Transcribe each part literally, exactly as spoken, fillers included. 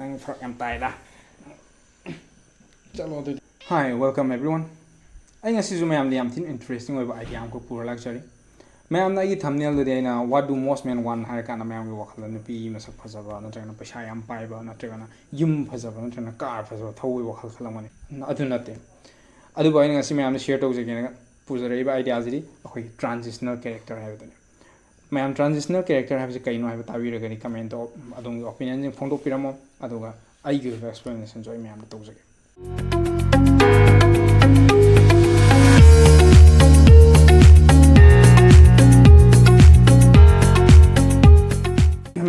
ꯅꯪ ꯐꯔꯛ ꯌꯥꯝ ꯇꯥꯏꯗ꯫ ꯆꯠꯂꯣ ꯑꯗꯨꯗꯤ꯫ Hi, welcome everyone. ꯑꯩ ꯉꯁꯤꯁꯨ ꯃꯌꯥꯝꯗ ꯌꯥꯝ ꯊꯤꯅ interesting ꯑꯣꯏꯕ idea ꯑꯃꯈꯛ ꯄꯨꯔ ꯂꯥꯛꯆꯔꯤ꯫ ꯃꯌꯥꯝꯅ ꯑꯩꯒꯤ thumbnail ꯗꯗꯤ ꯑꯩꯅ "What do most men want?" ꯍꯥꯏꯔ ꯀꯥꯟꯗ ꯃꯌꯥꯝꯒꯤ ꯋꯥꯈꯜꯗ ꯅꯨꯄꯤ ꯃꯁꯛ ꯐꯖꯕ, ꯅꯠꯇ꯭ꯔꯒꯅ ꯄꯩꯁꯥ ꯌꯥꯝ ꯄꯥꯏꯕ, ꯅꯠꯇ꯭ꯔꯒꯅ ꯌꯨꯝ ꯐꯖꯕ, ꯅꯠꯇ꯭ꯔꯒꯅ car ꯐꯖꯕ ꯊꯧꯕꯒꯤ ꯋꯥꯈꯜ ꯈꯜꯂꯝꯒꯅꯤ꯫ ꯑꯗꯨ ꯅꯠꯇꯦ꯫ ꯑꯗꯨꯕꯨ ꯑꯩꯅ ꯉꯁꯤ ꯃꯌꯥꯝꯗ share ꯇꯧꯖꯒꯦꯅ ꯄꯨꯖꯔꯛꯏꯕ idea ꯁꯤꯗꯤ ꯑꯩꯈꯣꯏꯒꯤ transitional character ꯍꯥꯏꯕꯗꯨꯅꯤ꯫ ꯃꯌꯥꯝ, transitional character ꯍꯥꯏꯕꯁꯤ ꯀꯩꯅꯣ ꯍꯥꯏꯕ ꯇꯥꯕꯤꯔꯒꯗꯤ comment ꯇꯧ, ꯑꯗꯣꯝꯒꯤ opinion ꯁꯤꯡ ꯐꯣꯡꯗꯣꯛꯄꯤꯔꯝꯃꯣ, ꯑꯗꯨꯒ ꯑꯩꯒꯤ ꯑꯣꯏꯕ explanation ꯁꯨ ꯑꯩ ꯃꯌꯥꯝꯗ ꯇꯧꯖꯒꯦ꯫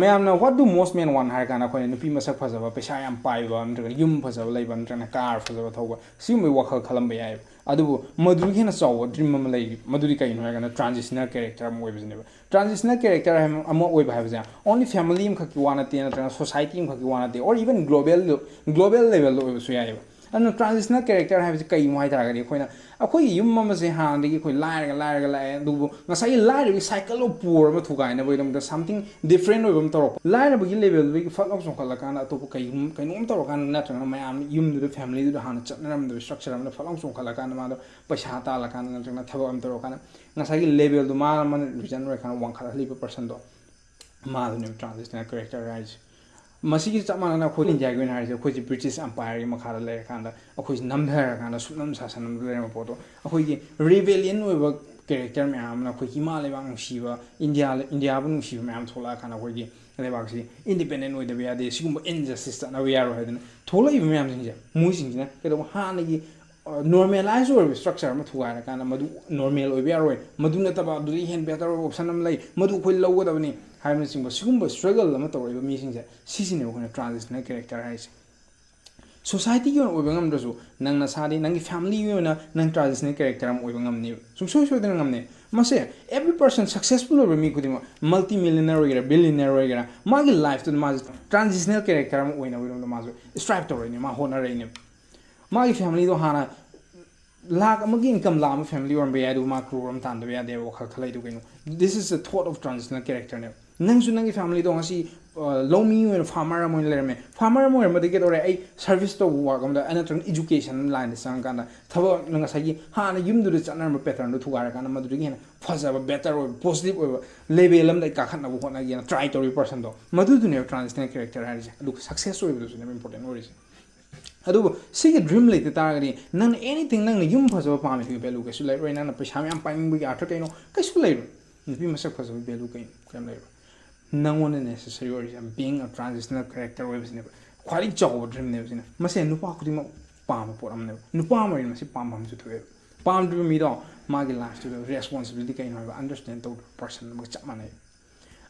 ꯃꯌꯥꯝꯅ "What do most men want?" ꯍꯥꯏꯔ ꯀꯥꯟꯗ ꯑꯩꯈꯣꯏꯅ ꯅꯨꯄꯤ ꯃꯁꯛ ꯐꯖꯕ, ꯄꯩꯁꯥ ꯌꯥꯝ ꯄꯥꯏꯕ, ꯅꯠꯇ꯭ꯔꯒ ꯌꯨꯝ ꯐꯖꯕ ꯂꯩꯕ, ꯅꯠꯇ꯭ꯔꯒꯅ car ꯐꯖꯕ ꯊꯧꯕ, ꯁꯤꯒꯨꯝꯕꯒꯤ ꯋꯥꯈꯜ ꯈꯜꯂꯝꯕ ꯌꯥꯏꯑꯕ꯫ ꯑꯗꯨꯕꯨ ꯃꯗꯨꯗꯒꯤ ꯍꯦꯟꯅ ꯆꯥꯎꯕ dream ꯑꯃ ꯂꯩꯔꯤ꯫ ꯃꯗꯨꯗꯤ ꯀꯩꯅꯣ ꯍꯥꯏꯔ ꯀꯥꯟꯗ transitional character ꯑꯃ ꯑꯣꯏꯕꯁꯤꯅꯦꯕ꯫ Transitional character ꯍꯥꯏꯕ ꯑꯃ ꯑꯣꯏꯕ ꯍꯥꯏꯕꯁꯦ only family ꯑꯃꯈꯛꯀꯤ ꯋꯥ ꯅꯠꯇꯦ, ꯅꯠꯇ꯭ꯔꯒꯅ society ꯑꯃꯈꯛꯀꯤ ꯋꯥ ꯅꯠꯇꯦ, or even global, global level ꯗ ꯑꯣꯏꯕꯁꯨ ꯌꯥꯏꯑꯕ꯫ ꯑꯗꯨꯅ transitional character ꯍꯥꯏꯕꯁꯤ ꯀꯩꯅꯣ ꯍꯥꯏ ꯇꯥꯔꯒꯗꯤ, ꯑꯩꯈꯣꯏꯅ, ꯑꯩꯈꯣꯏꯒꯤ ꯌꯨꯝ ꯑꯃꯁꯦ ꯍꯥꯟꯅꯗꯒꯤ ꯑꯩꯈꯣꯏ ꯂꯥꯏꯔꯒ, ꯂꯥꯏꯔꯒ ꯂꯥꯛꯑꯦ, ꯑꯗꯨꯕꯨ ꯉꯁꯥꯏꯒꯤ ꯂꯥꯏꯔꯕꯒꯤ cycle ꯗꯣ ꯄꯨꯔ ꯑꯃ ꯊꯨꯒꯥꯏꯅꯕꯒꯤꯗꯃꯛꯇ something different ꯑꯣꯏꯕ ꯑꯃ ꯇꯧꯔꯛꯄ꯫ ꯂꯥꯏꯔꯕꯒꯤ level ꯗꯒꯤ ꯐꯠ ꯂꯥꯎ ꯆꯣꯡꯈꯠꯂꯀꯥꯟꯗ ꯑꯇꯣꯞꯄ ꯀꯩꯒꯨꯝ-, ꯀꯩꯅꯣꯝ ꯇꯧꯔꯀꯥꯟꯗ, ꯅꯠꯇ꯭ꯔꯒꯅ ꯃꯌꯥꯝ ꯌꯨꯝꯗꯨꯗ, family ꯗꯨꯗ ꯍꯥꯟꯅ ꯆꯠꯅꯔꯝꯗꯕ structure ꯑꯃꯗ ꯐꯠ ꯂꯥꯎ ꯆꯣꯡꯈꯠꯂꯀꯥꯟꯗ, ꯃꯥꯗꯣ ꯄꯩꯁꯥ ꯇꯥꯜꯂꯀꯥꯟꯗ, ꯅꯠꯇ꯭ꯔꯒꯅ ꯊꯕꯛ ꯑꯃ ꯇꯧꯔꯀꯥꯟꯗ, ꯉꯁꯥꯏꯒꯤ level ꯗꯣ ꯃꯥꯅ, ꯃꯥꯅ reason ꯑꯣꯏꯔꯀꯥꯟꯗ ꯋꯥꯡꯈꯠꯍꯜꯂꯤꯕ person ꯗꯣ, ꯃꯥꯗꯨꯅꯦꯕ transitional character ꯍꯥꯏꯁꯦ꯫ ꯃꯁꯤꯒꯤ ꯆꯞ ꯃꯥꯟꯅꯅ ꯑꯩꯈꯣꯏ ꯏꯟꯗꯤꯌꯥꯒꯤ ꯑꯣꯏꯅ ꯍꯥꯏꯔꯤꯁꯦ, ꯑꯩꯈꯣꯏꯁꯦ British Empire ꯒꯤ ꯃꯈꯥꯗ ꯂꯩꯔꯀꯥꯟꯗ, ꯑꯩꯈꯣꯏꯁꯦ ꯅꯝꯊꯔꯀꯥꯟꯗ, ꯁꯨꯞꯅꯝ ꯁꯥꯁꯟ ꯑꯃꯗ ꯂꯩꯔꯝꯕ ꯄꯣꯠꯇꯣ, ꯑꯩꯈꯣꯏꯒꯤ rebellion ꯑꯣꯏꯕ character ꯃꯌꯥꯝ ꯑꯃꯅ ꯑꯩꯈꯣꯏꯒꯤ ꯏꯃꯥ ꯂꯩꯕꯥꯛ ꯅꯨꯡꯁꯤꯕ, ꯏꯟꯗꯤꯌꯥ, ꯏꯟꯗꯤꯌꯥꯕꯨ ꯅꯨꯡꯁꯤꯕ ꯃꯌꯥꯝ ꯊꯣꯛꯂꯛꯑꯀꯥꯟꯗ, ꯑꯩꯈꯣꯏꯒꯤ ꯂꯩꯕꯥꯛꯁꯤ independent ꯑꯣꯏꯗꯕ ꯌꯥꯗꯦ, ꯁꯤꯒꯨꯝꯕ injustice ꯆꯠꯅꯕ ꯌꯥꯔꯣꯏ ꯍꯥꯏꯗꯅ ꯊꯣꯛꯂꯛꯏꯕ ꯃꯌꯥꯝꯁꯤꯡꯁꯦ, ꯃꯣꯏꯁꯤꯡꯁꯤꯅ ꯀꯩꯗꯧꯕ, ꯍꯥꯟꯅꯒꯤ ꯑ, normalize ꯑꯣꯏꯔꯕ structure ꯑꯃ ꯊꯨꯒꯥꯏꯔꯀꯥꯟꯗ, ꯃꯗꯨ normal ꯑꯣꯏꯕ ꯌꯥꯔꯣꯏ, ꯃꯗꯨ ꯅꯠꯇꯕ ꯑꯗꯨꯗꯒꯤ ꯍꯦꯟꯅ better ꯑꯣꯏꯕ option ꯑꯃ ꯂꯩ, ꯃꯗꯨ ꯑꯩꯈꯣꯏ ꯂꯧꯒꯗꯕꯅꯤ ꯍꯥꯏꯕꯅꯆꯤꯡꯕ, ꯁꯤꯒꯨꯝꯕ struggle ꯑꯃ ꯇꯧꯔꯛꯏꯕ ꯃꯤꯁꯤꯡꯁꯦ, ꯁꯤꯁꯤꯅꯦꯕ ꯑꯩꯈꯣꯏꯅ transitional character ꯍꯥꯏꯔꯤꯁꯦ꯫ Society ꯒꯤ ꯑꯣꯏꯅ ꯑꯣꯏꯕ ꯉꯝꯗ꯭ꯔꯁꯨ, ꯅꯪ ꯅꯁꯥꯗꯤ, ꯅꯪꯒꯤ family ꯒꯤ ꯑꯣꯏꯅ ꯅꯪ transitional character ꯑꯃ ꯑꯣꯏꯕ ꯉꯝꯅꯦꯕ, ꯁꯨꯡꯁꯣꯏ ꯁꯣꯏꯗꯅ ꯉꯝꯅꯦ꯫ ꯃꯁꯦ every person, successful ꯑꯣꯏꯕ ꯃꯤ ꯈꯨꯗꯤꯡꯃꯛ, multi millionaire ꯑꯣꯏꯒꯦꯔꯥ, billionaire ꯑꯣꯏꯒꯦꯔꯥ, ꯃꯥꯒꯤ life ꯇꯨꯗ ꯃꯥꯁꯦ transitional character ꯑꯃ ꯑꯣꯏꯅꯕꯒꯤꯗꯃꯛꯇ ꯃꯥꯁꯨ strive ꯇꯧꯔꯛꯏꯅꯦ, ꯃꯥ ꯍꯣꯠꯅꯔꯛꯏꯅꯦꯕ꯫ ꯃꯥꯒꯤ family ꯗꯣ ꯍꯥꯟꯅ ꯂꯥꯈ ꯑꯃꯒꯤ income ꯂꯥꯛꯑꯝꯕ family ꯑꯣꯏꯔꯝꯕ ꯌꯥꯏ, ꯑꯗꯨꯒ ꯃꯥ crore ꯑꯃ ꯇꯥꯟꯗꯕ ꯌꯥꯗꯦꯕ ꯋꯥꯈꯜ ꯈꯜꯂꯛꯏꯗꯣ ꯀꯩꯅꯣ? This is a thought of transitional character ꯅꯦꯕ꯫ ꯅꯪꯁꯨ ꯅꯪꯒꯤ ꯐꯦꯃꯤꯂꯤꯗꯣ ꯉꯁꯤ ꯂꯧꯃꯤ ꯑꯣꯏꯅ, ꯐꯥꯔꯃꯔ ꯑꯃ ꯑꯣꯏꯅ ꯂꯩꯔꯝꯃꯦ꯫ ꯐꯥꯔꯃꯔ ꯑꯃ ꯑꯣꯏꯔꯝꯕꯗꯒꯤ ꯀꯩꯗꯧꯔꯦ, ꯑꯩ ꯁꯔꯚꯤꯁ ꯇꯧꯕ ꯋꯥꯔꯛ ꯑꯃꯗ ꯅꯠꯇ꯭ꯔꯒꯅ ꯏꯖꯨꯀꯦꯁꯟ ꯂꯥꯏꯟꯗ ꯆꯪꯉꯀꯥꯟꯗ ꯊꯕꯛ ꯉꯁꯥꯏꯒꯤ ꯍꯥꯟꯅ ꯌꯨꯝꯗꯨꯗ ꯆꯠꯅꯔꯝꯕ ꯄꯦꯇꯔꯟꯗꯣ ꯊꯨꯒꯥꯏꯔꯀꯥꯟꯗ ꯃꯗꯨꯗꯒꯤ ꯍꯦꯟꯅ ꯐꯖꯕ, ꯕꯦꯇꯔ ꯑꯣꯏꯕ, ꯄꯣꯖꯤꯇꯤꯚ ꯑꯣꯏꯕ ꯂꯦꯚꯦꯜ ꯑꯃꯗ ꯑꯩ ꯀꯥꯈꯠꯅꯕ ꯍꯣꯠꯅꯒꯦꯅ ꯇ꯭ꯔꯥꯏ ꯇꯧꯔꯤꯕ ꯄꯔꯁꯟꯗꯣ, ꯃꯗꯨꯗꯨꯅꯦꯕ ꯇ꯭ꯔꯥꯟꯖꯤꯁꯅꯦꯜ ꯀꯦꯔꯦꯛꯇꯔ ꯍꯥꯏꯔꯤꯁꯦ꯫ ꯑꯗꯨꯒ ꯁꯛꯁꯦꯁ ꯑꯣꯏꯕꯗꯨꯁꯨꯅꯦꯕ ꯏꯝꯄꯣꯔꯇꯦꯟ ꯑꯣꯏꯔꯤꯁꯦ꯫ ꯑꯗꯨꯕꯨ ꯁꯤꯒꯤ ꯗ꯭ꯔꯤꯝ ꯂꯩꯇ ꯇꯥꯔꯒꯗꯤ ꯅꯪꯅ ꯑꯦꯅꯤꯊꯤꯡ, ꯅꯪꯅ ꯌꯨꯝ ꯐꯖꯕ ꯄꯥꯝꯃꯤ, ꯚꯦꯂꯨ ꯀꯩꯁꯨ ꯂꯩꯔꯣꯏ꯫ ꯅꯪꯅ ꯄꯩꯁꯥ ꯃꯌꯥꯝ ꯄꯥꯏꯅꯤꯡꯕꯒꯤ ꯑꯥꯔꯊ ꯀꯩꯅꯣ ꯀꯩꯁꯨ ꯂꯩꯔꯣꯏ꯫ ꯅꯨꯄꯤ ꯃꯁꯛ ꯐꯖꯕ ꯚꯦꯂꯨ ꯀꯩꯅꯣ? ꯀꯩꯝ ꯂꯩꯔꯣꯏ꯫ ꯅꯪꯉꯣꯟꯗ ꯅꯦꯁꯦꯁꯔꯤ ꯑꯣꯏꯔꯤꯁꯦ being a transitional character ꯑꯣꯏꯕꯁꯤꯅꯦꯕ꯫ ꯈ꯭ꯋꯥꯏꯗꯒꯤ ꯆꯥꯎꯕ ꯗ꯭ꯔꯤꯝꯅꯦꯕ ꯁꯤꯅ꯫ ꯃꯁꯦ ꯅꯨꯄꯥ ꯈꯨꯗꯤꯡꯃꯛ ꯄꯥꯝꯕ ꯄꯣꯠ ꯑꯃꯅꯦꯕ꯫ ꯅꯨꯄꯥ ꯑꯃ ꯑꯣꯏꯅ ꯃꯁꯤ ꯄꯥꯝꯕ ꯑꯃꯁꯨ ꯊꯣꯛꯑꯦꯕ꯫ ꯄꯥꯝꯗ꯭ꯔꯤꯕ ꯃꯤꯗꯣ ꯃꯥꯒꯤ ꯂꯥꯏꯐꯇꯨꯗ ꯔꯦꯁꯄꯣꯟꯁꯤꯕꯤꯂꯤꯇꯤ ꯀꯩꯅꯣ ꯍꯥꯏꯕ ꯑꯟꯗꯔꯁꯇꯦꯟ ꯇꯧꯗ꯭ꯔꯤꯕ ꯄꯔꯁꯟ ꯑꯃꯒ ꯆꯞ ꯃꯥꯟꯅꯩ꯫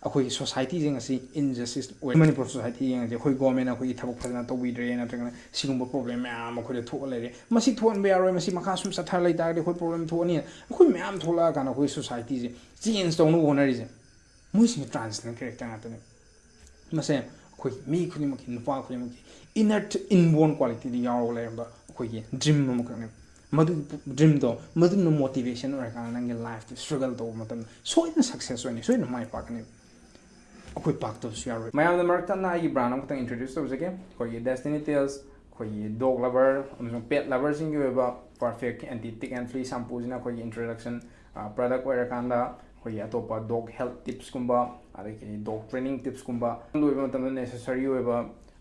ꯑꯩꯈꯣꯏꯒꯤ ꯁꯣꯁꯥꯏꯇꯤꯁꯦ ꯉꯁꯤ injustice ꯑꯣꯏ꯫ ꯃꯅꯤꯄꯨꯔ ꯁꯣꯁꯥꯏꯇꯤ ꯌꯦꯡꯉꯁꯦ, ꯑꯩꯈꯣꯏ ꯒꯣꯔꯃꯦꯟꯅ ꯑꯩꯈꯣꯏꯒꯤ ꯊꯕꯛ ꯐꯖꯅ ꯇꯧꯕꯤꯗ꯭ꯔꯦ, ꯅꯠꯇ꯭ꯔꯒꯅ ꯁꯤꯒꯨꯝꯕ ꯄ꯭ꯔꯣꯕ꯭ꯂꯦꯝ ꯃꯌꯥꯝ ꯑꯃ ꯑꯩꯈꯣꯏꯗ ꯊꯣꯛꯑ ꯂꯩꯔꯦ꯫ ꯃꯁꯤ ꯊꯣꯛꯍꯟꯕ ꯌꯥꯔꯣꯏ, ꯃꯁꯤ ꯃꯈꯥ ꯁꯨꯝ ꯆꯠꯊꯔ ꯂꯩꯇꯥꯔꯒꯗꯤ ꯑꯩꯈꯣꯏ ꯄ꯭ꯔꯣꯕ꯭ꯂꯦꯝ ꯊꯣꯛꯑꯅꯤ꯫ ꯑꯩꯈꯣꯏ ꯃꯌꯥꯝ ꯊꯣꯛꯂꯛꯑꯀꯥꯟꯗ ꯑꯩꯈꯣꯏ ꯁꯣꯁꯥꯏꯇꯤꯁꯦ ꯆꯦꯟꯖ ꯇꯧꯅꯕ ꯍꯣꯠꯅꯔꯤꯁꯦ ꯃꯣꯏꯁꯤꯡꯁꯦ ꯇ꯭ꯔꯥꯟꯖꯤꯁꯅꯦꯜ ꯀꯦꯔꯦꯛꯇꯔ ꯉꯥꯛꯇꯅꯦ꯫ ꯃꯁꯦ ꯑꯩꯈꯣꯏ ꯃꯤ ꯈꯨꯗꯤꯡꯃꯛꯀꯤ, ꯅꯨꯄꯥ ꯈꯨꯗꯤꯡꯃꯛꯀꯤ ꯏꯅꯔ ꯏꯟꯕꯣꯔꯟ ꯀ꯭ꯋꯥꯂꯤꯇꯤꯗ ꯌꯥꯎꯔꯒ ꯂꯩꯔꯝꯕ ꯑꯩꯈꯣꯏꯒꯤ ꯗ꯭ꯔꯤꯝ ꯑꯃꯈꯛꯅꯦ꯫ ꯃꯗꯨꯒꯤ ꯗ꯭ꯔꯤꯝꯗꯣ, ꯃꯗꯨꯅ ꯃꯣꯇꯤꯚꯦꯁꯟ ꯑꯣꯏꯔꯀꯥꯟꯗ ꯅꯪꯒꯤ ꯂꯥꯏꯐꯇ ꯁ꯭ꯇ꯭ꯔꯒꯜ ꯇꯧꯕ ꯃꯇꯝꯗ ꯁꯣꯏꯗꯅ ꯁꯛꯁꯦꯁ ꯑꯣꯏꯅꯤ, ꯁꯣꯏꯗꯅ ꯃꯥꯏ ꯄꯥꯛꯀꯅꯤ꯫ ꯑꯩꯈꯣꯏ ꯄꯥꯛꯇꯕꯁꯨ ꯌꯥꯔꯣꯏ꯫ ꯃꯌꯥꯝꯗ ꯃꯔꯛ ꯊꯠꯅ ꯑꯩꯒꯤ ꯕ꯭ꯔꯥꯟ ꯑꯃꯈꯛꯇꯪ ꯏꯟꯇ꯭ꯔꯣꯗ꯭ꯌꯨꯁ ꯇꯧꯖꯒꯦ꯫ ꯑꯩꯈꯣꯏꯒꯤ ꯗꯦꯁꯇꯤꯅꯤ ꯇꯦꯜꯁ, ꯑꯩꯈꯣꯏꯒꯤ ꯗꯣꯒ ꯂꯚꯔ ꯑꯃꯁꯨꯡ ꯄꯦꯠ ꯂꯚꯔꯁꯤꯡꯒꯤ ꯑꯣꯏꯕ ꯄꯔꯐꯦꯛ ꯑꯦꯟꯇꯤ ꯇꯤꯛ ꯑꯦꯟ ꯐ꯭ꯂꯤ ꯁꯝꯄꯨꯁꯤꯅ ꯑꯩꯈꯣꯏꯒꯤ ꯏꯟꯇ꯭ꯔꯣꯗꯛꯁꯟ ꯄ꯭ꯔꯗꯛ ꯑꯣꯏꯔꯀꯥꯟꯗ, ꯑꯩꯈꯣꯏꯒꯤ ꯑꯇꯣꯞꯄ ꯗꯣꯒ ꯍꯦꯜꯊ ꯇꯤꯞꯁꯀꯨꯝꯕ, ꯑꯗꯒꯤ ꯗꯣꯒ ꯇ꯭ꯔꯦꯅꯤꯡ ꯇꯤꯞꯁꯀꯨꯝꯕ ꯂꯣꯏꯕ ꯃꯇꯝꯗ ꯅꯦꯁꯦꯁꯔꯤ ꯑꯣꯏꯕ,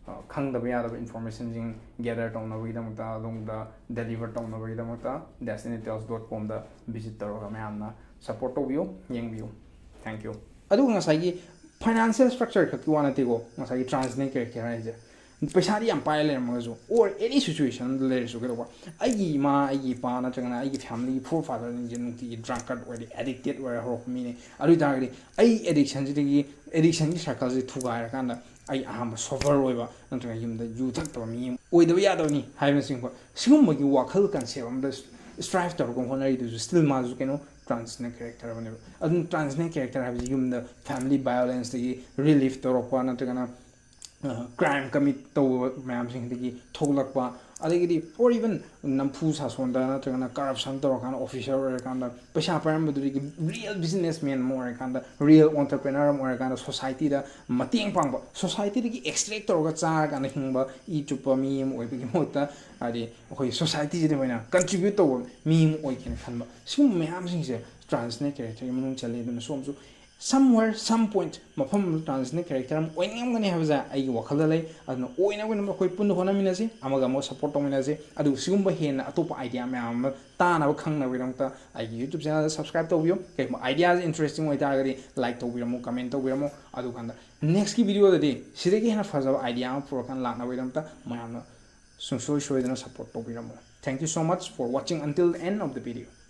ꯑ, ꯈꯪꯗꯕ ꯌꯥꯗꯕ ꯏꯟꯐꯣꯔꯃꯦꯁꯟꯁꯤꯡ ꯒꯦꯗꯔ ꯇꯧꯅꯕꯒꯤꯗꯃꯛꯇ, ꯑꯗꯣꯝꯗ ꯗꯦꯂꯤꯚꯔ ꯇꯧꯅꯕꯒꯤꯗꯃꯛꯇ destiny tales dot comꯗ ꯚꯤꯖꯤꯠ ꯇꯧꯔꯒ ꯃꯌꯥꯝꯅ ꯁꯞꯄꯣꯔꯠ ꯇꯧꯕꯤꯌꯨ, ꯌꯦꯡꯕꯤꯌꯨ꯫ Thank you꯫ ꯑꯗꯨꯒ ꯉꯁꯥꯏꯒꯤ ꯐꯥꯏꯅꯥꯟꯁꯤꯌꯦꯜ ꯁ꯭ꯇ꯭ꯔꯛꯆꯔ ꯈꯛꯀꯤ ꯋꯥ ꯅꯠꯇꯦꯀꯣ, ꯉꯁꯥꯏꯒꯤ ꯇ꯭ꯔꯥꯟꯖꯤꯁꯅꯦꯜ ꯀꯦꯔꯦꯛꯇꯔ ꯍꯥꯏꯁꯦ꯫ ꯄꯩꯁꯥꯗꯤ ꯌꯥꯝ ꯄꯥꯏꯔ ꯂꯩꯔꯝꯃꯒꯁꯨ, or any situation ꯑꯃꯗ ꯂꯩꯔꯁꯨ ꯀꯩꯗꯧꯕ, ꯑꯩꯒꯤ ꯏꯃꯥ, ꯑꯩꯒꯤ ꯏꯄꯥ ꯅꯠꯇ꯭ꯔꯒꯅ ꯑꯩꯒꯤ ꯐꯦꯃꯤꯂꯤꯒꯤ ꯐꯣꯔ ꯐꯥꯗꯔꯁꯤꯡꯁꯦ ꯅꯨꯡꯇꯤꯒꯤ ꯗ꯭ꯔꯪꯀꯔꯗ ꯑꯣꯏꯔꯗꯤ, ꯑꯦꯗꯤꯛꯇꯦꯗ ꯑꯣꯏꯔ ꯍꯧꯔꯛꯄ ꯃꯤꯅꯦ꯫ ꯑꯗꯨ ꯑꯣꯏ ꯇꯥꯔꯒꯗꯤ ꯑꯩ ꯑꯦꯗꯤꯛꯁꯟꯁꯤꯗꯒꯤ, ꯑꯦꯗꯤꯛꯁꯟꯒꯤ ꯁꯥꯏꯀꯜꯁꯦ ꯊꯨꯒꯥꯏꯔꯀꯥꯟꯗ ꯑꯩ ꯑꯍꯥꯟꯕ ꯁꯣꯕꯔ ꯑꯣꯏꯕ ꯅꯠꯇ꯭ꯔꯒ ꯌꯨꯝꯗ ꯌꯨ ꯊꯛꯇꯕ ꯃꯤ ꯑꯃ ꯑꯣꯏꯗꯕ ꯌꯥꯗꯕꯅꯤ ꯍꯥꯏꯕꯅꯆꯤꯡꯕ ꯁꯤꯒꯨꯝꯕꯒꯤ ꯋꯥꯈꯜ ꯀꯟꯁꯦꯞ ꯑꯃꯗ ꯁ꯭ꯇ꯭ꯔꯥꯏꯚ ꯇꯧꯔꯒ ꯍꯣꯠꯅꯔꯤꯗꯨꯁꯨ ꯁ꯭ꯇꯤꯜ ꯃꯥꯁꯨ ꯀꯩꯅꯣ ꯇ꯭ꯔꯥꯟꯖꯤꯁꯅꯦꯜ ꯀꯦꯔꯦꯛꯇꯔ ꯑꯃꯅꯦꯕ꯫ ꯑꯗꯨꯅ ꯇ꯭ꯔꯥꯟꯖꯤꯁꯅꯦꯜ ꯀꯦꯔꯦꯛꯇꯔ ꯍꯥꯏꯕꯁꯤ ꯌꯨꯝꯗ ꯐꯦꯃꯤꯂꯤ ꯚꯥꯏꯑꯣꯂꯦꯟꯁꯇꯒꯤ ꯔꯤꯂꯤꯐ ꯇꯧꯔꯛꯄ ꯅꯠꯇ꯭ꯔꯒꯅ ꯀ꯭ꯔꯥꯏꯝ ꯀꯃꯤꯠ ꯇꯧꯕ ꯃꯌꯥꯝꯁꯤꯡꯗꯒꯤ ꯊꯣꯛꯂꯛꯄ, ꯑꯗꯒꯤꯗꯤ or even ꯅꯝꯐꯨ ꯁꯥꯁꯣꯟꯗ ꯅꯠꯇ꯭ꯔꯒꯅ ꯀꯔꯞꯁꯟ ꯇꯧꯔꯀꯥꯟꯗ ꯑꯣꯐꯤꯁꯔ ꯑꯣꯏꯔꯀꯥꯟꯗ ꯄꯩꯁꯥ ꯄꯥꯏꯔꯝꯕꯗꯨꯗꯒꯤ ꯔꯤꯌꯦꯜ ꯕꯤꯖꯤꯅꯦꯁꯃꯦꯟ ꯑꯃ ꯑꯣꯏꯔꯀꯥꯟꯗ, ꯔꯤꯌꯦꯜ ꯑꯣꯟꯇꯔꯄ꯭ꯔꯦꯅꯔ ꯑꯃ ꯑꯣꯏꯔꯀꯥꯟꯗ ꯁꯣꯁꯥꯏꯇꯤꯗ ꯃꯇꯦꯡ ꯄꯥꯡꯕ, ꯁꯣꯁꯥꯏꯇꯤꯗꯒꯤ ꯑꯦꯛꯁꯇ꯭ꯔꯦꯛ ꯇꯧꯔꯒ ꯆꯥꯔꯀꯥꯟꯗ ꯍꯤꯡꯕ ꯏ ꯆꯨꯞꯄ ꯃꯤ ꯑꯃ ꯑꯣꯏꯕꯒꯤ ꯃꯍꯨꯠꯇ, ꯍꯥꯏꯗꯤ ꯑꯩꯈꯣꯏ ꯁꯣꯁꯥꯏꯇꯤꯁꯤꯗ ꯑꯣꯏꯅ ꯀꯟꯇ꯭ꯔꯤꯕ꯭ꯌꯨꯠ ꯇꯧꯕ ꯃꯤ ꯑꯃ ꯑꯣꯏꯒꯦꯅ ꯈꯟꯕ, ꯁꯤꯒꯨꯝꯕ ꯃꯌꯥꯝꯁꯤꯡꯁꯦ ꯇ꯭ꯔꯥꯟꯖꯤꯁꯅꯦꯜ ꯀꯦꯔꯦꯛꯇꯔꯒꯤ ꯃꯅꯨꯡ ꯆꯜꯂꯤ꯫ ꯑꯗꯨꯅ ꯁꯣꯝꯁꯨ somewhere, some point, ꯃꯐꯝ ꯑꯃꯗ ꯇ꯭ꯔꯥꯟꯖꯤꯁꯅꯦꯜ ꯀꯦꯔꯦꯛꯇꯔ ꯑꯃ ꯑꯣꯏꯅꯤꯡꯉꯝꯒꯅꯤ ꯍꯥꯏꯕꯁꯦ ꯑꯩꯒꯤ ꯋꯥꯈꯜꯗ ꯂꯩ꯫ ꯑꯗꯨꯅ ꯑꯣꯏꯅꯕꯒꯤꯗꯃꯛ ꯑꯩꯈꯣꯏ ꯄꯨꯟꯅ ꯍꯣꯠꯅꯃꯤꯟꯅꯁꯤ, ꯑꯃꯒ ꯑꯃꯒ ꯁꯞꯄꯣꯔꯠ ꯇꯧꯃꯤꯟꯅꯁꯤ꯫ ꯑꯗꯨꯒ ꯁꯤꯒꯨꯝꯕ ꯍꯦꯟꯅ ꯑꯇꯣꯞꯄ ꯑꯥꯏꯗꯤꯌꯥ ꯃꯌꯥꯝ ꯑꯃ ꯇꯥꯅꯕ ꯈꯪꯅꯕꯒꯤꯗꯃꯛꯇ ꯑꯩꯒꯤ YouTube ꯆꯦꯅꯦꯜꯗ ꯁꯕꯁꯀ꯭ꯔꯥꯏꯕ ꯇꯧꯕꯤꯌꯨ꯫ ꯀꯩꯒꯨꯝꯕ ꯑꯥꯏꯗꯤꯌꯥꯁꯦ ꯏꯟꯇꯔꯦꯁꯇꯤꯡ ꯑꯣꯏꯇꯥꯔꯒꯗꯤ ꯂꯥꯏꯛ ꯇꯧꯕꯤꯔꯝꯃꯨ, ꯀꯃꯦꯟ ꯇꯧꯕꯤꯔꯝꯃꯨ꯫ ꯑꯗꯨꯀꯥꯟꯗ ꯅꯦꯛꯁꯀꯤ ꯚꯤꯗꯤꯑꯣꯗꯗꯤ ꯁꯤꯗꯒꯤ ꯍꯦꯟꯅ ꯐꯖꯕ ꯑꯥꯏꯗꯤꯌꯥ ꯑꯃ ꯄꯨꯔꯛꯀꯥꯟꯗ ꯂꯥꯛꯅꯕꯒꯤꯗꯃꯛꯇ ꯃꯌꯥꯝꯅ ꯁꯨꯡꯁꯣꯏ ꯁꯣꯏꯗꯅ support ꯇꯧꯕꯤꯔꯝꯃꯨ꯫ Thank you so much for watching until the end of the video.